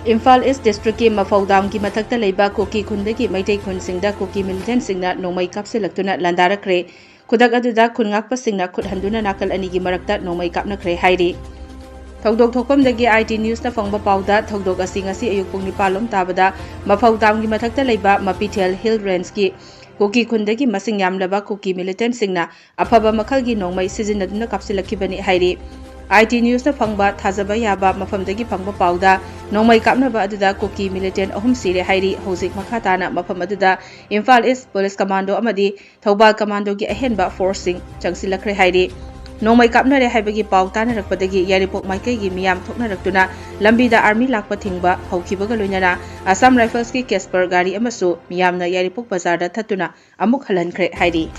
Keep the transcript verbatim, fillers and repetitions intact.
ꯏꯝꯐꯥꯜ ꯏꯁ ꯗꯤꯁꯇ꯭ꯔꯤꯛꯀꯤ ꯃꯐꯧ ꯗꯥꯝꯒꯤ ꯃꯊꯛꯇ ꯂꯩꯕ ꯀꯨꯀꯤ ꯈꯨꯟꯗꯒꯤ ꯃꯩꯇꯩ ꯈꯨꯟꯁꯤꯡꯗ ꯀꯨꯀꯤ ꯃꯤꯂꯤꯇꯦꯟꯁꯤꯡꯅ ꯅꯣꯡꯃꯩ ꯀꯥꯞꯁꯤꯜꯂꯛꯇꯨꯅ ꯂꯥꯟꯗꯥꯔꯛꯈ꯭ꯔꯦ꯫ ꯈꯨꯗꯛ ꯑꯗꯨꯗ ꯈꯨꯟ ꯉꯥꯛꯄꯁꯤꯡꯅ ꯈꯨꯠ ꯍꯟꯗꯨꯅ ꯅꯥꯀꯜ ꯑꯅꯤꯒꯤ ꯃꯔꯛꯇ ꯅꯣꯡꯃꯩ ꯀꯥꯞꯅꯈ꯭ꯔꯦ ꯍꯥꯏꯔꯤ꯫ ꯊꯧꯗꯣꯛ ꯊꯣꯛꯐꯝꯗꯒꯤ ꯑꯥꯏ ꯇꯤ ꯅ꯭ꯌꯨꯁꯅ ꯐꯪꯕ ꯄꯥꯎꯗ, ꯊꯧꯗꯣꯛ ꯑꯁꯤ ꯉꯁꯤ ꯑꯌꯨꯛ ꯄꯨꯡ ꯅꯤꯄꯥꯟ ꯂꯣꯝ ꯇꯥꯕꯗ ꯃꯐꯧ ꯗꯥꯝꯒꯤ ꯃꯊꯛꯇ ꯂꯩꯕ ꯃꯄꯤꯊꯦꯜ ꯍꯤꯜ ꯔꯦꯟꯖꯀꯤ ꯀꯨꯀꯤ ꯈꯨꯟꯗꯒꯤ ꯃꯁꯤꯡ ꯌꯥꯝꯂꯕ ꯀꯨꯀꯤ ꯃꯤꯂꯤꯇꯦꯟꯁꯤꯡꯅ ꯑꯐꯕ ꯃꯈꯜꯒꯤ ꯅꯣꯡꯃꯩ ꯁꯤꯖꯤꯟꯅꯗꯨꯅ ꯀꯥꯞꯁꯤꯜꯂꯛꯈꯤꯕꯅꯤ ꯍꯥꯏꯔꯤ꯫ ꯑꯥꯏ ꯇꯤ ꯅ꯭ꯌꯨꯁꯅ ꯐꯪꯕ ꯊꯥꯖꯕ ꯌꯥꯕ ꯃꯐꯝꯗꯒꯤ ꯐꯪꯕ ꯄꯥꯎꯗ, ꯅꯣꯡꯃꯩ ꯀꯥꯞꯅꯕ ꯑꯗꯨꯗ ꯀꯨꯀꯤ ꯃꯤꯂꯤꯇꯦꯟ ꯑꯍꯨꯝ ꯁꯤꯔꯦ ꯍꯥꯏꯔꯤ꯫ ꯍꯧꯖꯤꯛ ꯃꯈꯥ ꯇꯥꯅ ꯃꯐꯝ ꯑꯗꯨꯗ ꯏꯝꯐꯥꯜ ꯏꯁ ꯄꯨꯂꯤꯁ ꯀꯃꯥꯟꯗꯣ ꯑꯃꯗꯤ ꯊꯧꯕꯥꯜ ꯀꯃꯥꯟꯗꯣꯒꯤ ꯑꯍꯦꯟꯕ ꯐꯣꯔꯁꯁꯤꯡ ꯆꯪꯁꯤꯜꯂꯛꯈ꯭ꯔꯦ ꯍꯥꯏꯔꯤ꯫ ꯅꯣꯡꯃꯩ ꯀꯥꯞꯅꯔꯦ ꯍꯥꯏꯕꯒꯤ ꯄꯥꯎ ꯇꯥꯅꯔꯛꯄꯗꯒꯤ ꯌꯥꯏꯔꯤꯄꯣꯛ ꯃꯥꯏꯀꯩꯒꯤ ꯃꯤꯌꯥꯝ ꯊꯣꯛꯅꯔꯛꯇꯨꯅ ꯂꯝꯕꯤꯗ ꯑꯥꯔꯃꯤ ꯂꯥꯛꯄ ꯊꯤꯡꯕ ꯍꯧꯈꯤꯕꯒ ꯂꯣꯏꯅꯅ ꯑꯁꯥꯝ ꯔꯥꯏꯐꯜꯁꯀꯤ ꯀꯦꯁꯄꯔ ꯒꯥꯔꯤ ꯑꯃꯁꯨ ꯃꯤꯌꯥꯝꯅ ꯌꯥꯏꯔꯤꯄꯣꯛ ꯕꯖꯥꯔꯗ ꯊꯠꯇꯨꯅ ꯑꯃꯨꯛ ꯍꯜꯍꯟꯈ꯭ꯔꯦ ꯍꯥꯏꯔꯤ꯫